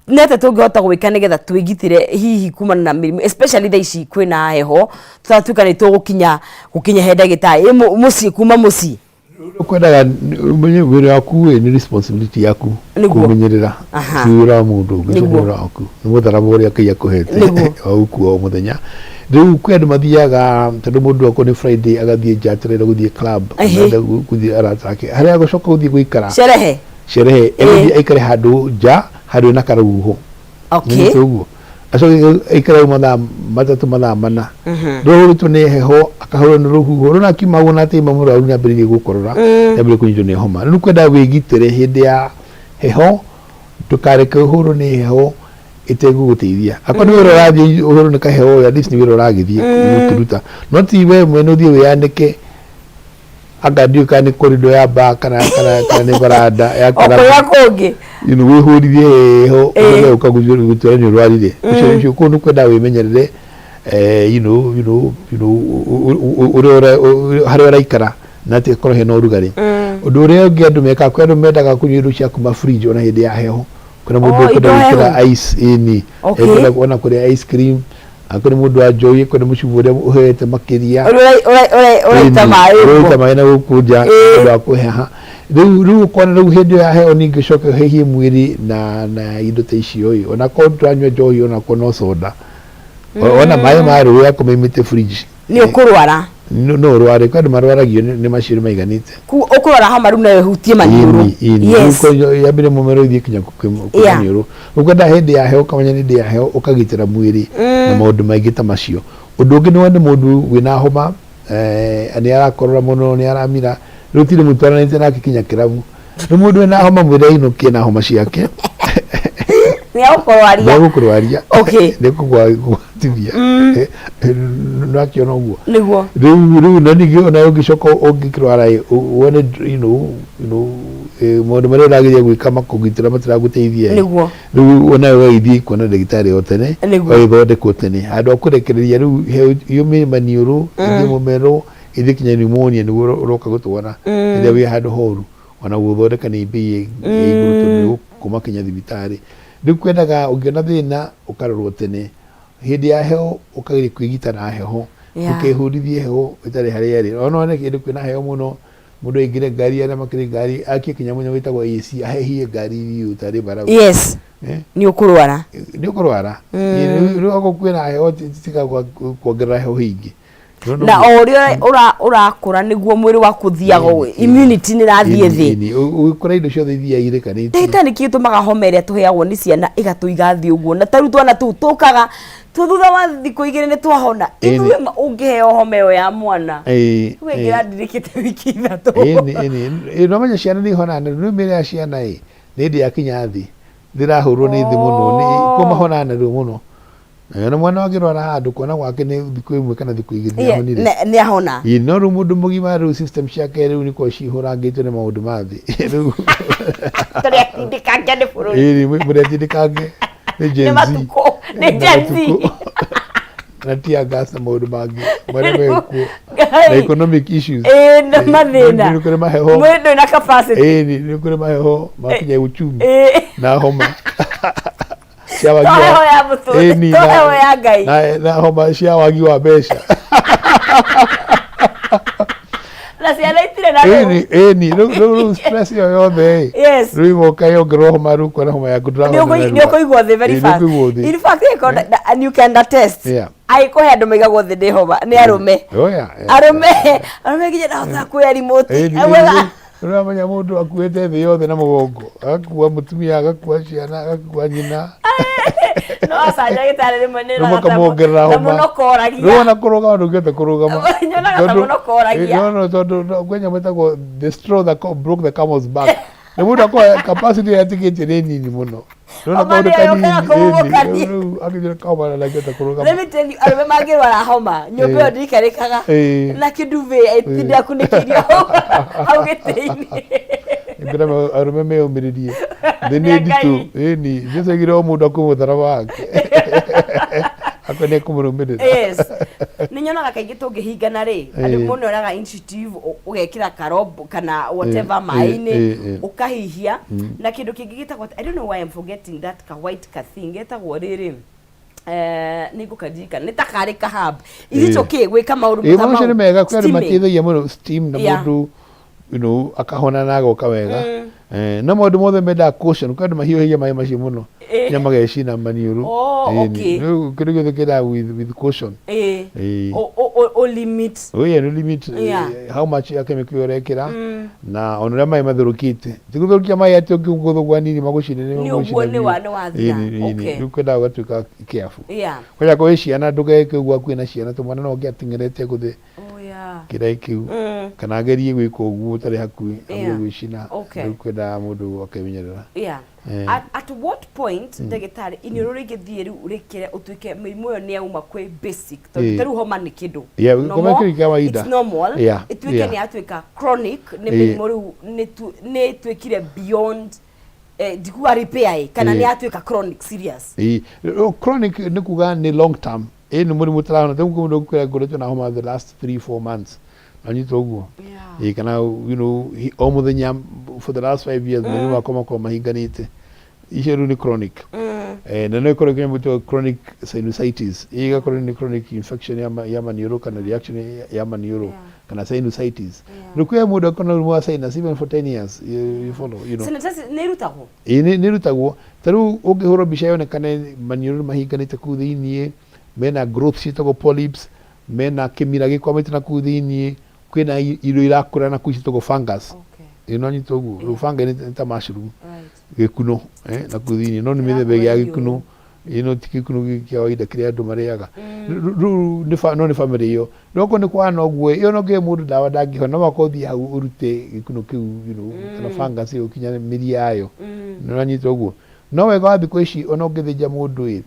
Nĩ atĩa tũngĩhota gwĩka nĩgetha twĩgitĩre hihi kumana na mĩrimũ, especially thaa ici kwĩna heho, tũtatuĩka nĩ tũgũkinya gũkinya he ndagĩtarĩ ĩ mũciĩ kuma mũciĩ? Ũkwendaga ũmenye wĩra waku ĩ nĩ responsibility yaku kũmenyerera, ti wĩra wa mũndũ ũngĩ, ũcio nĩ wĩra waku, nĩ mũtharaba ũrĩa Ngai akũhete wa gũkua o mũthenya. Rĩu kwĩ andũ mathiaga tondũ mũndũ okorwo nĩ Friday agathiĩ nja atarenda gũthiĩ club, arenda gũthiĩ arata ake, harĩa agũcoka gũthiĩ gũikara Sherehe. Sherehe, egũthiĩ aikare handũ nja handũ hena karũhuho. Nĩnyitĩte ũguo? Acoke aikare hau mathaa 3, mathaa 4. Rũhũrĩtwo nĩ heho, akahũrwo nĩ rũhuho. Rĩu akiuma hau ona atauma mũrwaru nĩ ambĩrĩirie gũkorora, nĩ ambĩrĩirie kũnyitwo nĩ homa. Rĩu kwendaga wĩgitĩre hĩndĩ ya heho, ndũkareke ũhũrwo nĩ heho ĩtegũgũteithia. Akorwo nĩ wĩra ũrathiĩ ũhũrwo nĩ kaheho, at least nĩ wĩra ũragĩthiĩ ũkĩruta. No ti we mwene ũthiĩ wĩyanĩke anga ndiũĩ kana nĩ corridor ya bar kana nĩ baranda ya O kũrĩa kũngĩ. Wĩhũrithie heho ũcoke ũka gũtwĩra nĩ ũrwarire. Ũcio kũu nĩ kwendaga wĩmenyerere ũrĩa harĩa ũraikara na atĩ hakorwo hena ũrugarĩ. Ũndũ ũrĩa ũngĩ andũ mekaga, kwĩ andũ mendaga kũnyua indo cia kuma fridge ona hĩndĩ ya heho. Kwĩna mũndũ Oh, ũkwenda indo gwĩkĩra hehu. ice, ĩni. Ekwenda ona kũrĩa ice cream, akorwo nĩ mũndũ wa njohi, akorwo nĩ mũcuba ũrĩa ũhehete makĩria. Ũrĩa ũraita maĩ ũguo. Ũraita maĩ na gũkũ nja nĩ ũndũ wa kũheha. Rĩu ũkona rĩu hĩndĩ ĩyo ya heho ningĩ ũcoke ũhehie mwĩrĩ na indo ta icio ĩ, ona korwo ndũranyua njohi ona korwo no soda. Ona maĩ ma rũĩ akorwo maumĩte fridge. Nĩ ũkũrwara. No ũrware, kwĩ andũ marwaragio nĩ macio nĩ maiganĩte. Ũkũrwara homa rĩu no ĩhutie maniũrũ. Yes. Yambire mũmero ithiĩ kinya kwĩ maniũrũ. Ũkwenda hĩndĩ ya heho ũkamenya nĩ hĩndĩ ya heho ũkagitĩra mwĩrĩ na maũndũ maingĩ ta macio. Ũndũ ũngĩ nĩ wone mũndũ wĩna homa, nĩ arakorora mũno, nĩ aramira, rĩu ti rĩmwe twaranĩtie nake kinya kĩrabu. Rĩu mũndũ wĩna homa mwĩre ainũkie na homa ciake. Nĩ egũkũrwaria. Nĩ egũkũrwaria. Nĩ ekũgwatithia. Nĩ wakĩona ũguo. Nĩguo. Rĩu na ningĩ ona ũngĩcoka ũngĩkĩrwara ĩ, wone maũndũ marĩa ũrageria gwĩka makũgitĩra matiragũteithia ĩ. Nĩguo. Rĩu onawe ũgagĩthiĩ kuona ndagĩtarĩ o tene, Nĩguo. ũgagĩthondekwo tene. Handũ ha kũrekereria rĩu heho yũmĩre maniũrũ, ĩthiĩ mũmero, ĩthiĩ kinya pneumonia nĩguo ũroka gũtwara rĩrĩa wĩ handũ horu. Ona gũthondeka nĩ mbei ya igũrũ tondũ nĩ ũgũkoma kinya thibitarĩ. Rĩu kwendaga ũngĩona thĩna ũkarorwo tene. Hĩndĩ ya heho ũkageria kwĩgita na heho. Ndũkehũrithie heho ĩtarĩ harĩa ĩrĩ. Ona wone kĩndũ kwĩna heho mũno, mũndũ aingĩre ngari arĩa makĩrĩ ngari akie kĩnyamũ gĩtagwo AC ahehie ngari biũ tarĩ mbarabu. Yes. Nĩ ũkũrwara. Nĩ ũkũrwara. Rĩu okorwo kwĩna heho tiga kuongerera heho ingĩ. Na o ũrĩa ũrakũra nĩguo mwĩrĩ waku ũthiaga immunity nĩ ĩrathiĩ thĩ. Ũgĩkũra indo ciothe ithiaga irekanĩtie. Ndagĩtarĩ nĩkĩ gĩtũmaga homa ĩrĩa tũheagwo nĩ ciana ĩgatũiga thĩ ũguo na tarĩu twana tũu tũkaga tu thutha wa thikũ 2 nĩ twahona? Ithuĩ ũngĩheo homa ĩyo ya mwana we ĩngĩrandirikĩte wiki 3. Ĩni no menya ciana nĩ ihonaga narua. Rĩu mĩĩrĩ ya ciana ĩ nĩ hĩndĩ yakinya thĩ ndĩrahũrwo nĩ thĩ mũno, kũguo mahonaga narua mũno. Na mwana angĩrwara handũ kuona gwake nĩ thikũ 1 kana thikũ 2 nĩ ahonire. Nĩ ahona. Ĩĩ, no rĩu mũndũ mũgima rĩu system ciake rĩu nĩ korwo cihũrangĩtwo nĩ maũndũ ma thĩ rĩu. Tũrĩ atindĩkange nĩ bũrũri. Ĩĩ, mũrĩ atindĩkange nĩ Gen Nĩ Z. matukũ, nĩ Gen Z. Na tear gas na maũndũ mangĩ marĩa mekuo na economic issues. Ĩĩ, na mathĩna. Nĩ kũrĩ maheho. Mwĩrĩ ndũrĩ na capacity. Ĩĩ, nĩ kũrĩ maheho makinya uchumi na homa cia wagi To wa heho ya mũtũrĩre, Ĩni, to heho ya Ngai. Na homa cia wagi wa mbeca. Na ciana itirĩ na rĩu. Ĩni, rĩu stress ĩyo yothe ĩ. Rĩu ĩgoka yongererwo homa, rĩu ũkona homa yaku ndũrahona narua. Nĩ ũkũigwo thĩ very Ĩĩ, nĩ fast. ũkũigwo thĩ. In fact, and you can attest. Angĩkũhe andũ maigagwo thĩ nĩ homa nĩ arũme. Oh, yeah. Arũme nginya ndahota kuoya remote. Ĩni, Augaga, ĩni, ũramenya mũndũ akuĩte thĩ yothe na mũgongo, agakua mũtumia, agakua ciana, agakua nyina. No aca ndagĩtarĩ rĩmwe nĩ Rĩu nyonaga ta makamwongerera ta homa. mũno koragia. Rĩu ona kũrũgama ndũngĩhota kũrũgama. Nyonaga ta mũno koragia. No, no, tondũ kwĩ nyamũ ĩtagwo the straw that broke the camel's back. Nĩ mũndũ akorwo capacity ĩrĩa atigĩtie nĩ nini mũno. Rĩu Homa kaũndũ nĩyo kanini, yũkaga kũhuhũkania. ĩni, rĩu akĩnjĩra kahoma na ndangĩhota kũrũgama. Let me tell you, arũme mangĩrwara homa nyũmba ĩyo ndĩikarĩkaga na kĩndube ĩtinde akunĩkĩirio hau gĩtĩ-inĩ. Nĩngwenda arũme meyũmĩrĩrie. Thĩ nĩ Nĩ nditũ. Ngai. Ĩni, Jesũ aigire o mũndũ akue mũtharaba wake. Akorwo nĩ ekũmũrũmĩrĩra. Yes, nĩ nyonaga kaingĩ tũngĩhingana rĩ, andũ mũndũ onaga initiative, ũgekĩra karob kana whatever maĩ-inĩ, ũkahihia na kĩndũ kĩngĩ gĩtagwo, I don't know why I'm forgetting that ka white ka thing getagwo rĩrĩ, nĩ ngũkaririkana, nĩ ta karĩ ka herb. Is it okay gwĩka maũndũ ta macio mau? Nĩ mega, kwĩ andũ Steaming. mateithagia mũno steam na mũndũ akahona na agoka wega. No maũndũ mothe mendaga caution. Kwĩ andũ mahiũhagia maĩ macio mũno nginya magecina maniũrũ. Oh, okay. Rĩu kĩndũ gĩothe kĩendaga with caution. O limit. Oh yeah, no limit how much ya chemical ũrekĩra na ona ũrĩa maĩ matherũkĩte. Ti gũtherũkia maĩ atĩ ũngĩgũthũgua nini magũcine nĩ Nĩ ũguo ũgũcina nĩ biũ. nĩ wathira. Rĩu kwendaga ũgatuĩka careful. Kwanja kwĩ ciana, ndũgeke ũguo hakuhĩ na ciana, tondũ mwana no oke ateng'erete gũthe Oh, yeah. kĩraĩ kĩu kana agerie gwĩka ũguo ũtarĩ hakuhĩ ambie gwĩcina. Rĩu kwendaga mũndũ akemenyerera. At what point, ndagĩtarĩ, iniũrũ rĩngĩthiĩ rĩu rĩkĩre ũtuĩke mĩrimũ ĩyo nĩ yauma kwĩ basic, tondũ ta rĩu homa nĩ kĩndũ Yeah, normal, homa nĩ kĩndũ kĩa kawaida. It's normal. Ĩtuĩke nĩ yatuĩka chronic, nĩ mĩrimũ rĩu nĩ ĩtuĩkire beyond, ndikuga repair ĩ, kana nĩ yatuĩka chronic serious. Ĩĩ. Rĩu chronic nĩ kuga nĩ long term, ĩ nĩ mũrimũ ũtarahona. Ta rĩu mũndũ ũkwĩra ngoretwo na homa the last 3, 4 months, nanyita ũguo? Yeah. Ĩ, kana o mũthenya for the last 5 years mũrimũ wakwa makorwo mahinganĩte, icio rĩu nĩ chronic. Na no ĩkorwo kĩnyamũ gĩtagwo chronic sinusitis, ĩgakorwo nĩ chronic infection ya maniũrũ kana reaction ya maniũrũ kana sinusitis. Rĩu kwĩ mũndũ akorwo na mũrimũ wa sinus even for 10 years, you follow? Sinusitis nĩ ĩrutagwo? Ĩĩ, nĩ ĩrutagwo. Ta rĩu ũngĩhũrwo mbica yonekane maniũrũ nĩ mahinganĩte kũu thĩiniĩ, mena growth ciĩtagwo polyps, mena kĩmira gĩkwamĩte na kũu thĩiniĩ, kwĩna irio irakũra na kũu ciĩtagwo fungus. Ĩĩ, no nyita ũguo? Rĩu fungi nĩ ta mushroom. Gĩkuno na kũu thĩiniĩ, no nĩ mĩthemba ĩngĩ ya gĩkuno. Ĩno ti gĩkuno gĩkĩ kĩa kawaida kĩrĩa andũ marĩaga. Rĩu no nĩ family ĩyo. Rĩu okorwo nĩ kũhana ũguo ĩyo, no ũngĩhe mũndũ ndawa ndangĩhona, no mũhaka ũthiĩ hau ũrute gĩkuno kĩu kana fungus ĩyo kinya mĩri yayo. Nĩ ũranyita ũguo? No wega wa thikũ ici, ona ũngĩthĩnja mũndũ ĩ,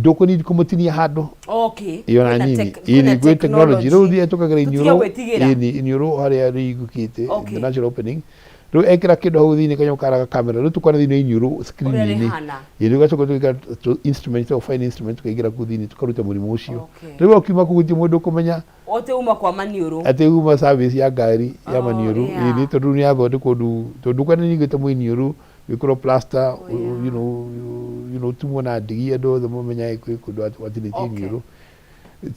ndũkũ need kũmũtinia handũ. Ĩyo na Kwĩna nyinyi. Kwĩna Ĩni, gwĩ technology. Rĩu technology. ũthiĩ tũkagera Tũtige iniũrũ. gwĩtigĩra. Ĩni, iniũrũ harĩa rĩhingũkĩte, the natural opening. Rĩu ekĩra kĩndũ hau thĩinĩ, kanyamũ karaga kamera, rĩu tũkona thĩinĩ wa iniũrũ Ũrĩa screen-inĩ. rĩhana. Ĩĩ, rĩu gacoka tũgekĩra instrument, ĩtagwo fine instrument, tũkaingĩra kũu thĩinĩ tũkaruta mũrimũ ũcio. Rĩu wakiuma kũu gũtirĩ mũndũ ũkũmenya Ote uma kwa maniũrũ. Atĩ uma service ya ngari ya maniũrũ. Ĩĩ, tondũ rĩu nĩ yathondekwo ũndũ, tondũ kwenda ningĩ mũiniũrũ wĩkĩrwo plaster, tumwo na ndigi, andũ othe mamenyage kwĩ kũndũ watinĩtie iniũrũ,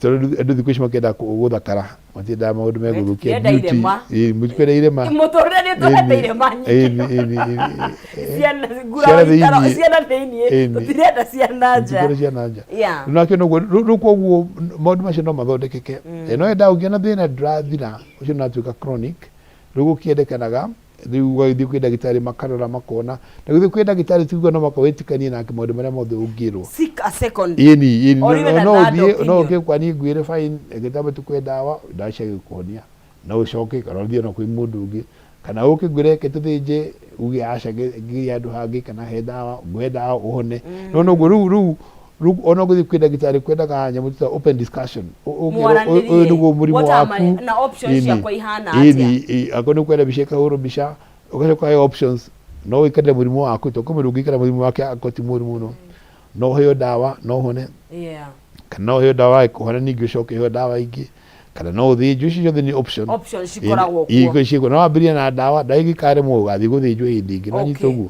tondũ andũ thikũ ici makĩenda gũthakara, matiendaga maũndũ megũthũkia Tũtirenda beauty. irema. Ĩĩ, mũtikwenda irema. Mũtũrĩre nĩ ũtũhete irema nyingĩ. Ĩni, ĩni, ĩni. Ciana Ciana nguraro itaro thĩiniĩ. Ciana thĩiniĩ. Tũtirenda ciana nja. Mũtikwenda ciana nja. Nake noguo rĩu koguo maũndũ macio no mathondekeke. No enda ũngĩona thĩna ndũrathira, ũcio nĩ ũratuĩka chronic, rĩu gũkĩendekanaga rĩu ũgagĩthiĩ kwĩ ndagĩtarĩ makarora makona, na gũthiĩ kwĩ ndagĩtarĩ ti kuga no mũhaka wĩtĩkanie nake maũndũ marĩa mothe ũngĩrwo. Seek a second Ĩni, or even a no third ũthiĩ no opinion. ũke kwa niĩ ngwĩre fine, reke twambe tũkũhe ndawa, ndawa cia gũkũhonia, no ũcoke kana ũthiĩ ona kwĩ mũndũ ũngĩ, kana ũke ngwĩre reke tũthĩnje, uge aca, ngirie handũ hangĩ kana he ndawa, ngũhe ndawa ũhone. No noguo rĩu ona ũgĩthiĩ kwĩ ndagĩtarĩ kwendaga nyamũ tũta open discussion. Ũkerwo, Mwaranĩrie. Ũyũ nĩguo mũrimũ What are waku. na options ciakwa ihana atĩa? Ĩni, akorwo nĩ ũkwenda mbica, ĩkahũrwo mbica, ũgacoka ũkaheo options, no ũikarĩre mũrimũ waku, tondũ kwĩ mũndũ ũngĩikara mũrimũ wake akorwo ti mũru mũno, no ũheo ndawa no ũhone, kana no ũheo ndawa ĩkũhona ningĩ ũcoke ũheo ndawa ingĩ, kana no ũthĩnjwo. Icio ciothe nĩ option. Options cikoragwo kuo. Ĩĩ, ciĩkuo. No wambĩrĩrie na ndawa, ndawa ĩngĩkaremwo ũgathiĩ gũthĩnjwo hĩndĩ ĩngĩ. Nĩwanyita ũguo?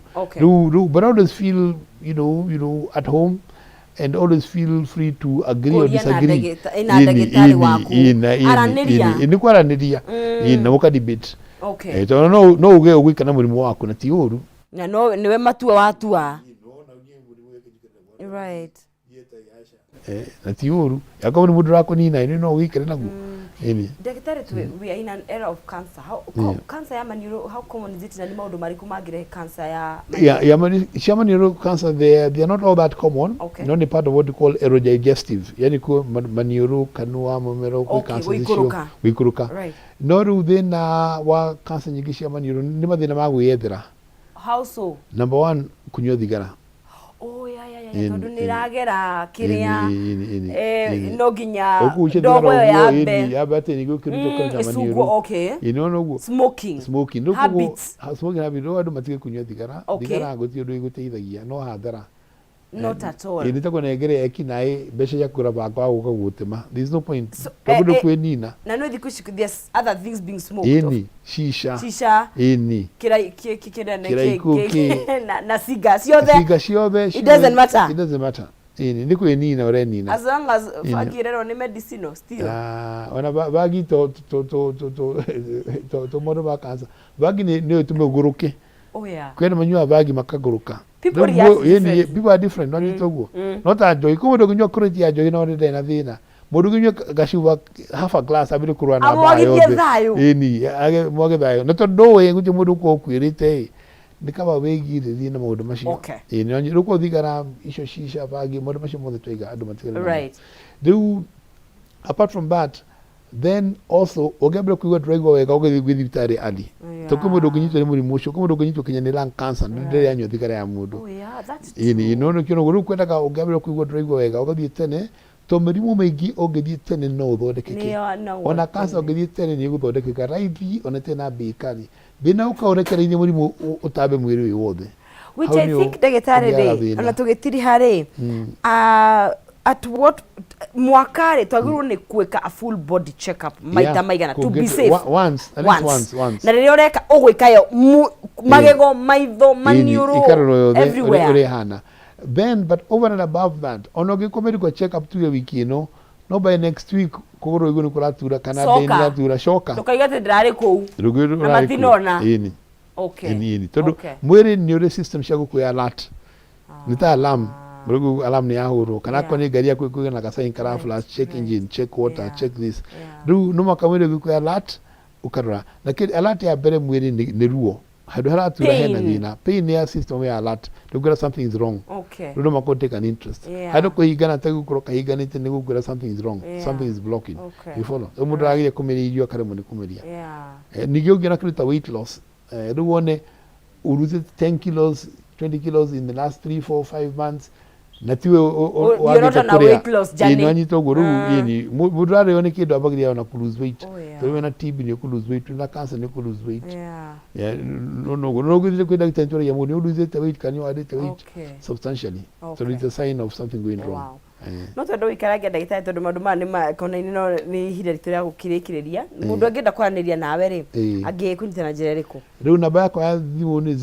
Rĩu but always feel at home and always feel free to agree or Kũria na disagree. na ndagĩtarĩ waku. Ĩĩ, Aranĩria. Ĩĩ, nĩ kwaranĩria. Ĩĩ, na mũka debate. Tondũ no uge ũgũikara na mũrimũ waku na ti ũru. Na no nĩwe matua watua. Right. Na ti ũru akorwo nĩ mũndũ ũrakũnina ĩni no ũgĩikare naguo, ĩni. Ndagĩtarĩ, we are in an era of cancer. How cancer ya maniũrũ, how common is it, na nĩ maũndũ marĩkũ mangĩrehe cancer ya Yeah, cia maniũrũ cancer, they are not all that common. No nĩ part of what we call aerodigestive, yani kuo maniũrũ, kanua, mũmero, kwĩ cancer icio. Gũikũrũka. Gũikũrũka. No rĩu thĩna wa cancer nyingĩ cia maniũrũ nĩ mathĩna ma gwĩyethera. How so? Number one, kũnyua thigara. Oh, yeah. Tondũ nĩ ĩragera kĩrĩa Ĩni. No nginya Ũkũgucia ndogo thigara ĩyo ũguo, yambe ĩni, yambe atĩ nĩguo kĩrutwo kĩruta ĩcungwo. maniũrũ. Okay. Ĩni, nĩwona ũguo? Smoking. Smoking. Rĩu koguo Habits. Smoking habit, rĩu andũ matige kũnyua thigara. Thigara gũtirĩ ũndũ ĩgũteithagia, no hathara. Not at all. Ĩ nĩ ta kũnengere eki naĩ mbeca cia kũgũra banga wa gũka gũgũtema. There is no point. So, Tondũ eh, eh, ndũkwĩnina. Na no thikũ ici there's other things being smoked. Ĩni, shisha. Shisha. Ĩni. Kĩrai kĩ kĩ kĩnene Kĩraikũ kĩ. na ciga ciothe. Ciga ciothe. It doesn't matter. It doesn't matter. Ĩni, nĩ kwĩnina ũrenina. As long as Ĩni. bangi ĩrerwo nĩ medicinal still. Ah, ona bangi to to to to to to to mũndũ wa cancer. Bangi nĩ nĩ ĩtũme ũgũrũke. Oh yeah. Kwĩ andũ manyuaga bangi makagũrũka. People Rĩu react ĩni, differently. people are different, no mm. ũguo. No ta njohi, kwĩ mũndũ ũngĩnyua crate ya njohi no ndarĩ na thĩna. Mũndũ ũngĩnyua gacuba half a glass ambĩrĩrie kũrũa na mbara Amwagithie yothe. thayũ. Ĩni, mwage thayũ. Na tondũ ndũĩ gũtirĩ mũndũ ũkoragwo ũkwĩrĩte ĩ, nĩ kaba wĩgirĩrĩrie na maũndũ macio. Okay. Ĩĩ, nĩ rĩu kwa thigara icio shisha bangi maũndũ macio mothe twaiga andũ matigane namo. Right. Rĩu apart from that then also ũngĩambĩrĩria kũigua ndũraigua wega ũgĩthiĩ gwĩ thibitarĩ early. Yeah. To kwĩ mũndũ ũngĩnyitwo nĩ mũrimũ ũcio, kwĩ mũndũ ũngĩnyitwo kinya nĩ lung cancer nĩ anyua thigara ya mũndũ. Oh yeah, that's Ĩĩ true. no nĩkĩo rĩu kwendaga ũngĩambĩrĩria kũigua ndũraigua wega ũgathiĩ tene to mĩrimũ mĩingĩ ũngĩthiĩ tene no ũthondekeke. Nĩyo no Ona cancer ũngĩthiĩ tene nĩ ĩgũthondekeka raithi ona ĩtarĩ na mbĩ kali. Thĩna ũka ũrekereirie mũrimũ ũtambe mwĩrĩ ũyũ wothe. Which Hau I nĩho think ndagĩtarĩ ũgĩaga rĩ, thĩna. ona tũgĩtiriha rĩ, at what mwaka rĩ twagĩrĩirwo nĩ gwĩka a full body check up maita Yeah, maigana to be kũngĩ- safe? Once, at least once, once. Na rĩrĩa ũreka ũgwĩka yo magego, maitho, maniũrũ, ikarorwo yothe everywhere. ũrĩa ĩhana. Then but over and above that ona ũngĩkwo medical check up tuge wiki ĩno no by next week kũgũrũ igũ nĩ kũratura kana Coka. ndĩ nĩ ĩratura coka. Ndũkaiga atĩ ndĩrarĩ kũu Rũgĩ na rũrarĩ kũu. matinona. Ĩni. Okay. Ĩni, ĩni. Tondũ Okay. mwĩrĩ nĩ ũrĩ system cia gũkũhe alert. Nĩ ta alarm. Rĩu alarm nĩ yahũrwo kana Yeah. akorwo nĩ ngari yaku ĩkũgĩa na gasign kara flash check engine, check water, Yeah. check this. Yeah. Rĩu no mũhaka mwĩrĩ ũgĩkũhe alert ũkarora. Na alert ya mbere mwĩrĩ nĩ ruo. Handũ haratura hena Pain. thĩna. Pain nĩ ya system ya alert. Rĩu ngwĩra something is wrong. Okay. Rĩu no mũhaka take an interest. Yeah. Handũ kũhingana ta gũkorwo kahinganĩte nĩ gũkwĩra something is wrong. Yeah. Something is blocking. Okay. You follow? Rĩu mũndũ arageria kũmeria irio akaremwo nĩ kũmeria. Yeah. Ningĩ ũngĩona kĩndũ ta weight loss, rĩu wone ũrutĩte 10 kilos, 20 kilos in the last 3, 4, 5 months na tiwe You're not wagĩte on a weight loss journey. Ĩĩ, nĩwanyita ũguo rĩu ĩni mũndũ ararĩo nĩ kĩndũ ambagĩrĩria ona kũ lose weight. Oh, yeah. Tondũ wĩna TB nĩ ũkũ lose weight, wĩna cancer nĩ ũkũ lose weight. Yeah. Yeah, no no no ũgĩthiĩ kwĩ ndagĩtarĩ nĩtwaragia mũndũ nĩ ũlosete weight kana nĩ wadĩte weight Okay. substantially. So Okay. it's a sign of something going wrong. Wow. No twende ũikarange ndagĩtarĩ tondũ maũndũ maya nĩ makonaine no nĩ ihinda ritũ rĩa gũkĩrĩkĩrĩria. Mũndũ angĩenda kwaranĩria nawe rĩ, angĩkũnyita na njĩra ĩrĩkũ? Rĩu namba yakwa ya thimũ nĩ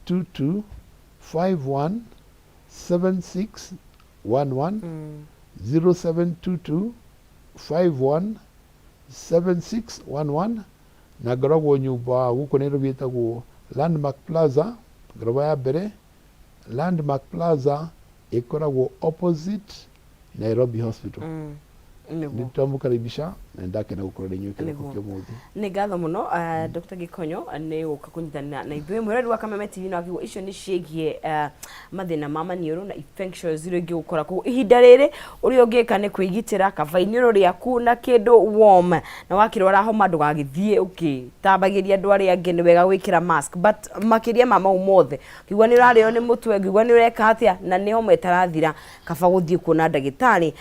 0722 51 76 11, 0722 51 76 11, na ngoragwo nyũmba gũkũ Nairobi ĩtagwo Landmark Plaza, ngoroba ya mbere. Landmark Plaza ĩkoragwo opposite Nairobi Hospital. Nĩguo. Nĩ twamũkaribisha na ndakena gũkorwo na inyuĩ kĩroko Nĩguo. kĩa ũmũthĩ. Nĩ ngatho mũno Dr. Gikonyo nĩ gũka kũnyitanĩra na ithuĩ. Mwĩrori wa Kameme TV no akigwo icio nĩ ciĩgiĩ mathĩna ma maniũrũ na infections iria ingĩgũkora. Koguo ihinda rĩrĩ ũrĩa ũngĩka nĩ kwĩgitĩra, kaba iniũrũ rĩaku na kĩndũ warm, na wakĩrwara homa ndũgagĩthiĩ ũgĩtambagĩria andũ arĩa angĩ, nĩ wega gwĩkĩra mask. But makĩria ma mau mothe, ũngĩigua nĩ ũrarĩo nĩ mũtwe, ũngĩigua nĩ ũreka atĩa na nĩ homa ĩtarathira, kaba gũthiĩ kuona ndagĩtarĩ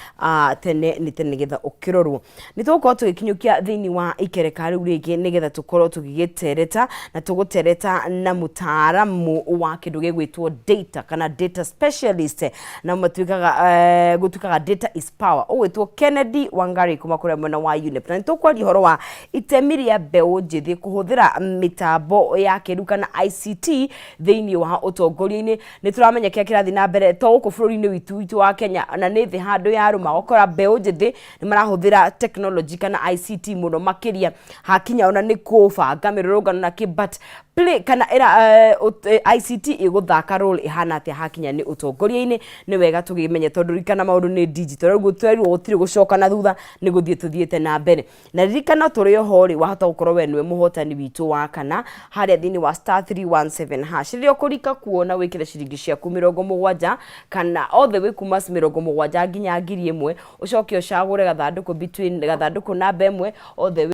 tene nĩ tene nĩgetha ũkĩrorwo. Nĩ tũgũkorwo tũgĩkinyũkia thĩinĩ wa ikereka rĩu rĩngĩ nĩgetha tũkorwo tũgĩgĩtereta, na tũgũtereta na mũtaaramu wa kĩndũ gĩgwĩtwo data kana data specialist, na matuĩkaga gũtuĩkaga data is power, ũgwĩtwo Kennedy Wangari kuma kũrĩa mwena wa UNEP. Na nĩ tũkwaria ũhoro wa itemi rĩa mbeũ njĩthĩ kũhũthĩra mĩtambo ya kĩrĩu kana ICT thĩinĩ wa ũtongoria-inĩ. Nĩ tũramenya kĩrĩa kĩrathiĩ na mbere to gũkũ bũrũri-inĩ witũ wa Kenya, na nĩ thĩ handũ ya rũma ũgakora mbeũ njĩthĩ nĩ marahũthĩra technology kana ICT mũno makĩria, hakinya ona nĩ kũbanga mĩrũrũngano na kĩ, but play kana ĩra, ICT ĩgũthaka role ĩhana atĩa hakinya nĩ ũtongoria-inĩ. Nĩ wega tũkĩmenye tondũ ririkana maũndũ nĩ digital, rĩu twerirwo gũtirĩ gũcoka na thutha, nĩ gũthiĩ tũthiĩte na mbere. Na ririkana tũrĩ oho rĩ, wahota gũkorwo we nĩwe mũhotani witũ wa kana harĩa thĩinĩ wa star 317 hash. Rĩrĩa ũkũrika kuo na wĩkĩre ciringi ciaku 70 kana all the way kuma 70 nginya 1000, ũcoke ũcagũre gathandũkũ between gathandũkũ namba 1 all the way